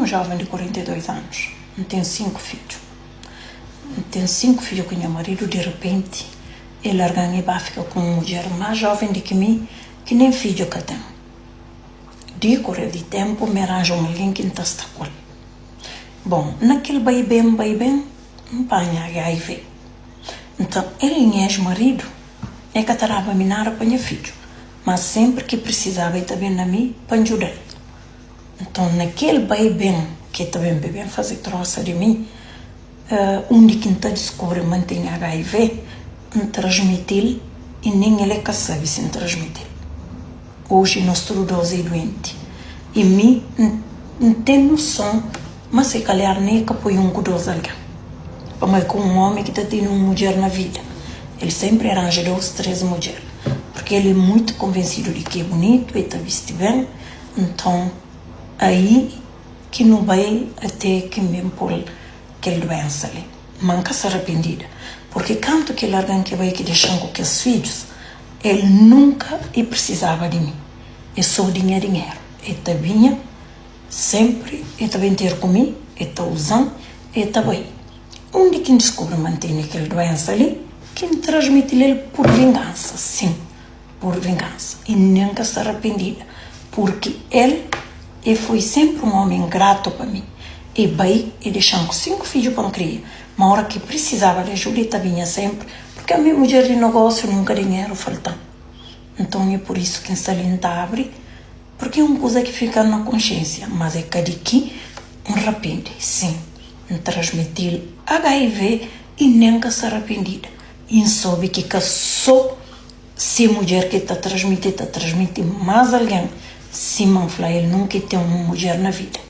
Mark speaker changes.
Speaker 1: Ami é un jóven di 42 anus, N ten 5 fidju. N ten 5 fidju ku nha maridu, di repenti el larga-m i ba fika ku un mudjer más jóven di ki mi, ki nen fidju ka ten. Dikorer di ténpu, mi ranja un algen ki N ta sta ku el. Bon, na kel bai ben, bai ben, N panha HIV. Nton, el nha ex-maridu, e ka ta daba mi nada pa nha fidju, má sénpri ki prisizaba e ta ben na mi pa N djuda-l. Nton, na kel bai ben ki e ta ben pa e ben faze trósa di mi, undi ki N ta diskubri ma N tene HIV, N transmiti-l i nen el e ka sabe si N transmiti-l. Oji nos tudu dos é duenti i mi N ten noson ma se kalhar nen e ka poi un ku dos algen. Pamodi ku un omi ki ta tene un mudjer na vida, el senpri ranja dos, tres mudjer, purki el é muitu konvensidu di ki é bunitu, e ta bisti ben, nton ai ki nu bai ate ki N ben pô-l kel duensa li. Ma N ka sta rapendida, purki kantu kel algen ki bai ki dexa-m ku kes fidjus, El nunka e prisizaba di mi, e so di nha dinheru. E ta binha senpri, e ta ben ter ku mi, e ta uza-m, e ta bai. Undi ki N diskubri ma N tene kel duensa li, ki N transmiti-l el pur vingansa, sin, pur vingansa. I nen N ka sta rapendida, purki el e foi senpri un omi ingratu pa mi. E bai, e dexa-m ku sinku fidju pa N kria, ma ora ki prisizaba di ajuda e ta binha senpri. Purki ami é mudjer di nogósiu, nunka dinheru falta-m. Nton é pur isu ki N sta li N ta abri, purki é un kuza ki fika-m na konxénsia, mas é ka di ki N rapende. Sin, N transmiti-l HIV i nen N ka sta rapendida. I N sobe ki ka sô se mudjer ki ta transmiti, el ta transmiti más algen. Sima N fla, el nunka el ten un mudjer na vida.